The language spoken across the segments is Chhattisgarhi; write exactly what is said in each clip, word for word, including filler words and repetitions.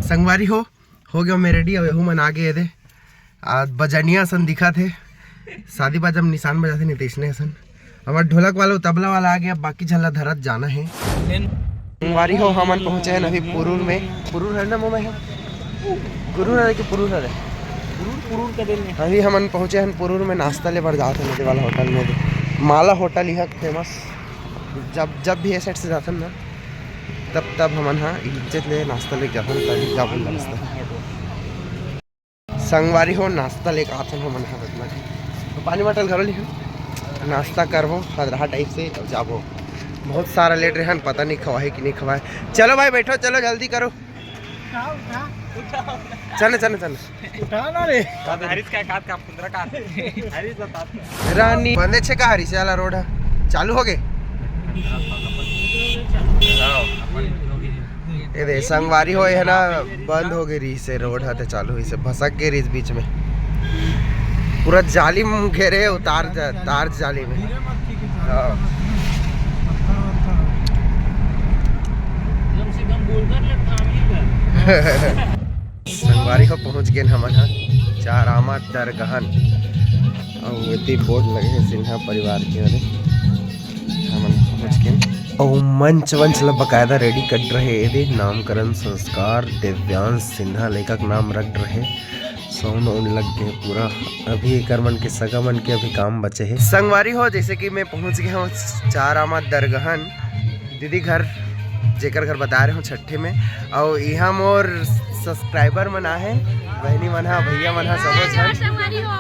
संगवारी हो, हो गया मैं रेडी। अब एहू मन आगे एदे। आज बजनिया सन दिखत हे। शादी बाजा में निशान बजाथे नहीं तइसने असन। हमर ढोलक वाला, तबला वाला आ गया, बाकी झन ला धरत जाना हे। संगवारी हो, हमन पहुँचे हन अभी पुरूर में। पुरूर हरे ना, मोमा हे? गुरूर हरे कि पुरूर हरे? पुरूर, पुरूर का दिन है। अभी हमन पहुँचे हन पुरूर में, नाश्ता ले बर जात हन एदे वाला होटल में। माला होटल इहाँ फेमस, जब, जब भी ए side से जाथन ना, तब, तब हमन हा इज्जत ले नाश्ता लेके जाथन, तभी जाबो नाश्ता। संगवारी हो, नाश्ता लेके आथन हमन हा रत्ना जी। तो पानी बॉटल घलो लिहन, नाश्ता करबो खदरहा type से, तब जाबो। बहुत सारा लेट रहन, पता नहीं खवाहे कि नहीं खवाहे। चलो भाई बैठो, चलो जल्दी करो। चल, चल, चल। उठा ना रे। हरीश का खात का पुंदरा का। हरीश बता। रानी बंदे छे का हरीश वाला रोड है, चालू हो गए। ये दे संगवारी हो, ये है ना, बंद हो गई रही से रोड है, तो चालू हुई से भसक गई रही बीच में। पूरा जाली में घेरे, उतार जा, तार जाली में। हाँ। कम से कम बोल कर ले, काम ही कर। संगवारी हो, पहुंच गेन हमन ह चारामा दरगहन। अउ एती बोर्ड लगे हे सिन्हा परिवार के, ओदे हमन पहुंच गेन। अउ मंच वंच ल बकायदा रेडी कर रहे, एदे नामकरण संस्कार दिव्यांश सिन्हा लइका के नाम रख रहे। साउंड वाउंड लग गए पूरा। अभी एकर मन के सगा मन के अभी काम बचे हे। संगवारी हो, जैसे कि मैं पहुंच गया हूँ चारामा दरगहन दीदी घर, जेकर घर बता रहे हूँ छठ में, अउ इहाँ मोर subscriber मन आहे, बहिनी मन हा, भैया मन हा, सबो झन। संगवारी हो।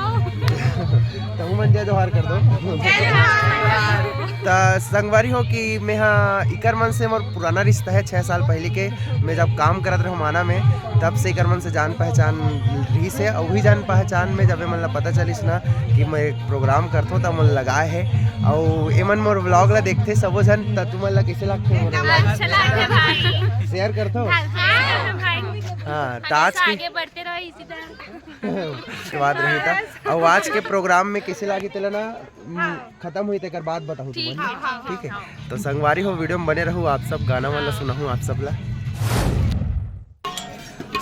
तहु मन जय जोहार कर दो। जय जोहार। त संगवारी हो कि मैं हा, इकर मन से मोर पुराना रिश्ता है, छः साल पहले के। मैं जब काम करत रहूँ माना में, तब से इकर मन से जान पहचान रहिस है। अउ वही जान पहचान में जब ए मन ला पता चलिस ना कि मैं एक प्रोग्राम करथों, तब मोर लगाए है। अउ ए मन मोर vlog ला देखथे सबो झन, त तुमन ला कैसे लगथे मोर vlog? अच्छा लगथे भाई। Share करथो? हाँ, हाँ, त आज हमेशा की आगे बढ़ते रहो इसी तरह। के बाद रही था। अउ आज के प्रोग्राम में कैसे लागे तेला ना, उम, हाँ। खत्म हुई तेकर बाद बताहूँ ठीक तुमन। है, हाँ, ठीक है, हाँ। तो संगवारी हो, वीडियो में बने रहू, आप सब गाना वाला सुनाहूँ आप सब ला।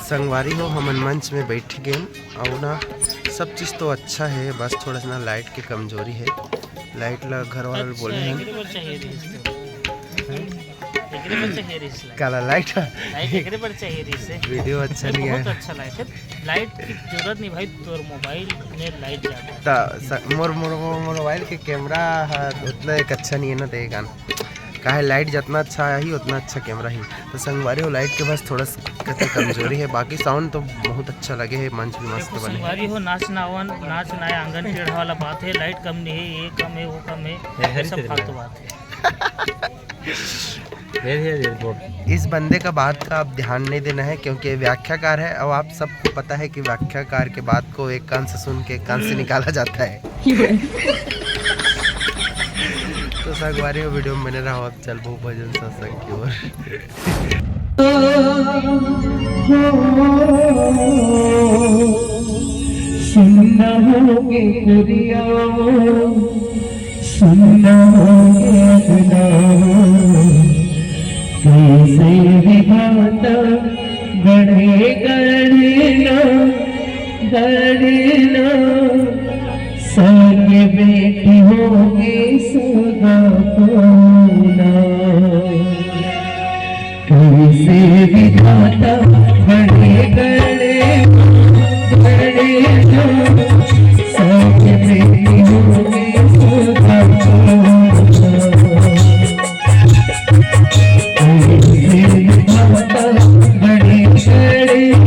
संगवारी हो, हमन मंच में बैठ गए अउ ना, सब चीज़ तो अच्छा है, बस थोड़ा सा ना लाइट के कमजोरी है। लाइट ला घर वाला अच्छा, बोले हैं। एकरे बर चाहिए रहिस तो। हैं? एकरे बर चाहिए रहिस लाइट। काला लाइट? लाइट एकरे बर चाहिए रहिस है। वीडियो अच्छा नहीं है। बहुत अच्छा लाइट है। लाइट की जरूरत नहीं भाई, तोर मोबाइल में लाइट जाता है। ता स-, मोर, मोर, मोर, मोर मोबाइल के कैमरा हा उतना एक अच्छा नहीं है ना, देगा ना। काहे, लाइट जितना अच्छा आही, उतना अच्छा कैमरा ही। तो संगवारी हो, लाइट के बस थोड़ा सा कति कमजोरी है, बाकी साउंड तो बहुत अच्छा लगे है, मंच भी मस्त देखो बने है। संगवारी हो, नाच नावन, नाच नाय आंगन टेढ़ा वाला बात है, लाइट कम नहीं है, ये कम है, वो कम है, ये सब फालतू बात है। इस बंदे का बात का आप ध्यान नहीं देना है, क्योंकि ये व्याख्याकार है। अब आप सबको पता है कि व्याख्याकार के बात को एक कान से सुन के एक कान से निकाला जाता है। तो संगवारी हो, वीडियो में बने रहो। अब चलबो भजन सत्संग की ओर। सुनना होगे कुरिया, सुनना होगे गुलाबो, कैसे विधाता गढ़े गढ़ना, गढ़ना, संग बेटी होगे सगा कोना। कैसे विधाता बड़े गढ़े, गढ़े सच में होंगे सदा। कैसे विधाता बड़े गढ़े, गढ़े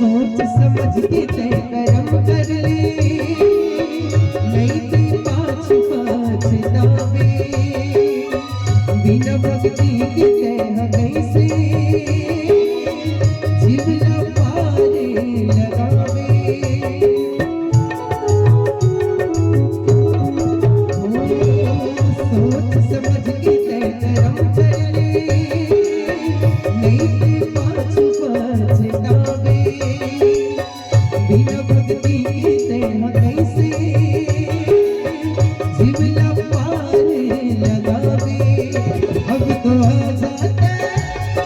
सोच समझ के तय करम कर ले, नहीं ते पाछ पछतावे। बिना भक्ति के तय ह कैसे जीवना पारे लगावे। सोच समझ के तय करम कर ले, नहीं ते पाछ पछतावे। बिना भक्ति के तय ह कैसे जीवना पार लगावे। अब तो आ जाते,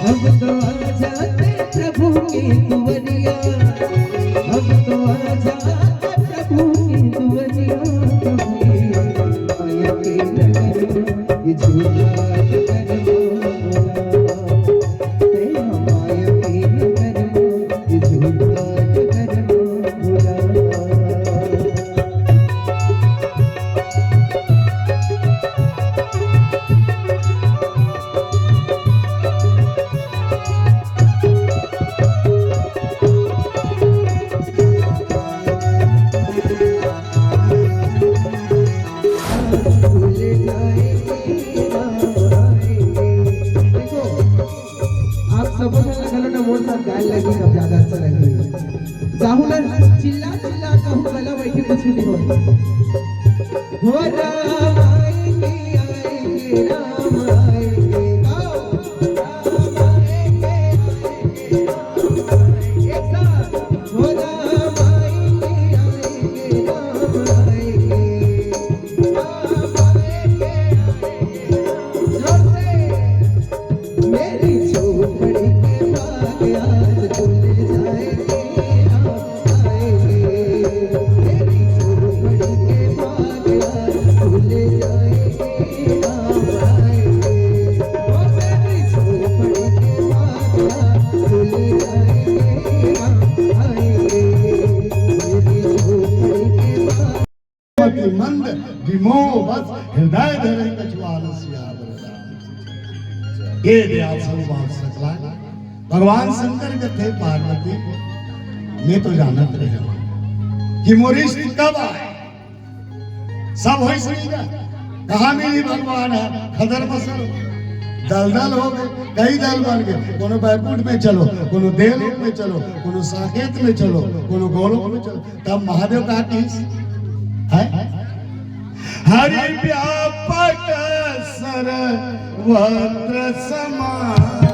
अब तो आ जाते प्रभु के दुआरिया, अब तो आ जाते प्रभु के दुआरिया। माया के नगर में ये झूठा नगर में बोला, ते माया के नगर में ये झूठा नगर में बोला। देखो, आप सबो झन ला घलो ना मोर साथ गाय लगी, अब ज्यादा अच्छा लगी। गाहू ना चिल्ला चिल्ला कहू, गला बैठे कुछ नहीं हो। हो राम आएंगे, आएंगे, राम आएंगे, गाओ। मंद विमोह बस हृदय धरे कछुआन सियावर राम। ये दे आप सब बात सकला। भगवान शंकर कथे पार्वती, मैं तो जानत रहे हूँ कि मोर इष्ट कब आए, सब होई सुनी जा। कहाँ मिली भगवान है? खदर बसल, दलदल हो गए, कई दल बन गए। कोनो बैकुंठ में चलो, कोनो देवलोक में चलो, कोनो साकेत में चलो, कोनो गोलोक में चलो। तब महादेव का किस है? हरि व्यापक सर्वत्र समान।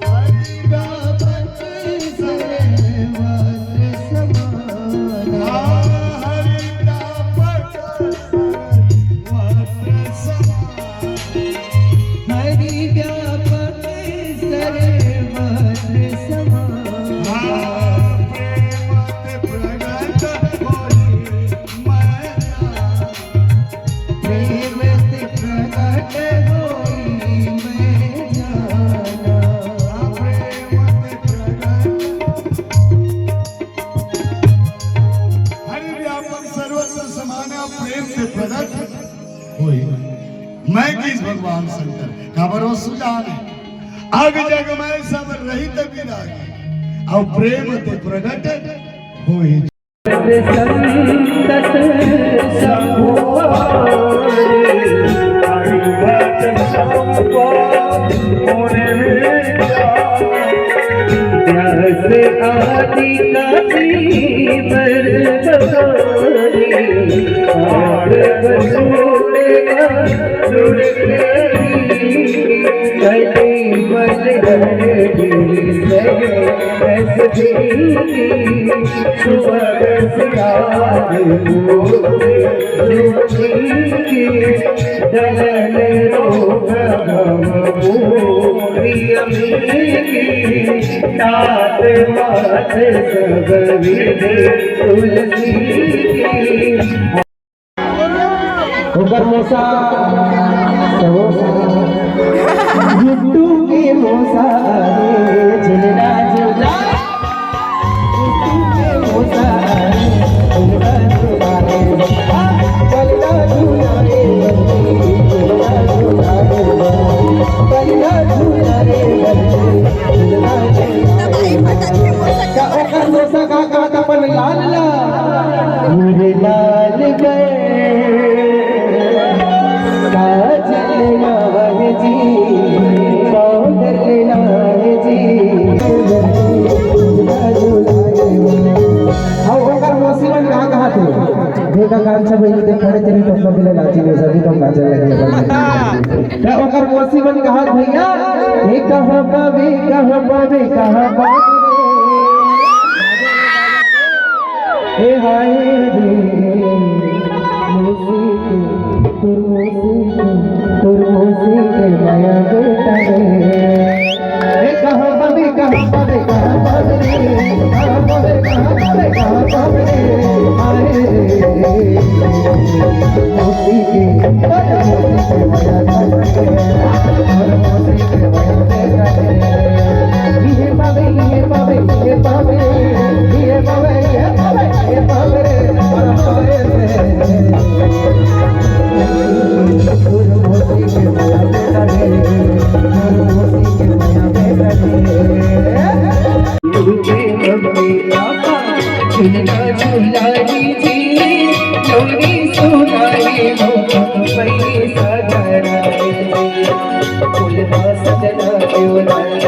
हरि व्यापक सर्वत्र समान। हाँ, हरि व्यापक सर्वत्र समान। हरि व्यापक सर्वत्र समान। हाँ, प्रेम ते प्रगट होई मैया। प्रेम ते प्रगट होई मैं जाना। प्रेम ते प्रगट। हरि व्यापक सर्वत्र समाना, प्रेम ते प्रगट होई। मैं किस भगवान शंकर, काबर वो सुजान है। अग जग में सब रहित बिरागी, अउ प्रेम ते प्रगट होई। संतत संभोग व्यास आदि कवि बर बखानी, और बसूड़े का जुड़ते ही कली बल हर गई। ओकर मोसा, समोसा, गुड्डू के मोसा, अरे झुलना झुला। गुड्डू के मोसा, अरे झुलना झुला रे, झुलना झुला रे, झुलना झुला रे, झुलना झुला रे, झुलना झुला रे। का ओकर मोसा का कहत अपन लाल ला? मोरे लाल गए काजल ना है जी, पाउडर ना है जी। हाँ, ओकर मौसी मन कहाँ, कहाँ थे? देखा कान सब एक खड़े तेरी पप्पा के लिए नाची नहीं सकी, तो नाचने लगे। त ओकर मौसी मन कहत, "भैया, ए कहाँ पावे, कहाँ पावे, कहाँ पावे रे? ए हाय रे, मौसी के, तोर मौसी के, तोर मौसी के मया बेटा रे।" ए कहाँ पावे, कहाँ पावे, कहाँ पावे रे? कहाँ पावे, कहाँ पावे, कहाँ पावे रे? हाय रे, मौसी के, अरे मौसी के मया बेटा रे। अरे मौसी के मया बेटा रे। ये पावे, ये पावे, ये पावे, ये पावे, ये पावे, ये पावे रे। अरे पावे रे। झूला झूला लीजिए, लोरी सुनाए, मोहन पैसा धराए। फुलवा सजना के उड़ाए,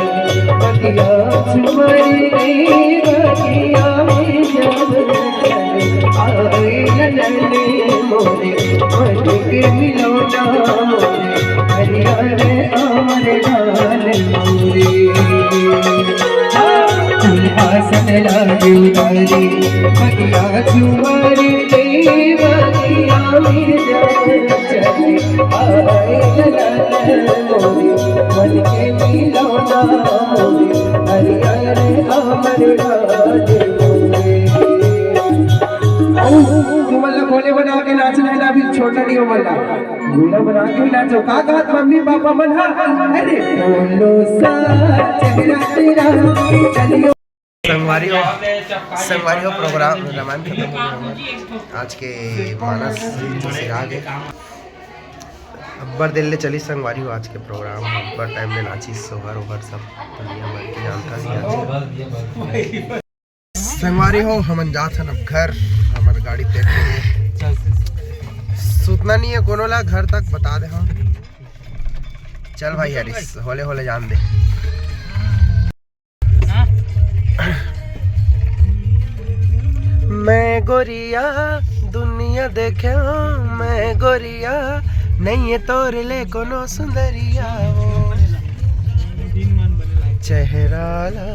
बगिया झुमर रे, बगिया में जब आए ललने मोरे, मन के मिलौना मोरे, हरियर अमर डाल मोरे। आसन लागे उतारी, बगिया झुमर रे, बगिया में जब चले आए ललन मोरे, मन के मिलौना मोरे, हरियर अमर डाल मोरे। तुमन ला भोले बना के नाचना है ना, अभी छोटा नहीं हो वाला। भोला बना के नाचो। का कहत मम्मी पापा मन हा? अरे बोलो सा चेहरा तेरा, चलियो। संगवारी हो, संगवारी हो, प्रोग्राम रामायण खत्म हो गया हमारा। आज के मानस जो सिरा गए। अब्बर दिन ले चली संगवारी हो आज के प्रोग्राम, अब्बर टाइम ले नाचिस सोहर ओहर सब दुनिया भर के जानता नहीं आज। संगवारी हो, हमन जात हन अब घर, हमर गाड़ी पैक हो गे। सुतना नहीं है कोनो ला, घर तक बता दे हम। चल भाई हरीश, होले होले जान दे। मैं गोरिया दुनिया देखे, मैं गोरिया नहीं है तोर ले कोनो सुंदरिया वो चेहरा ला।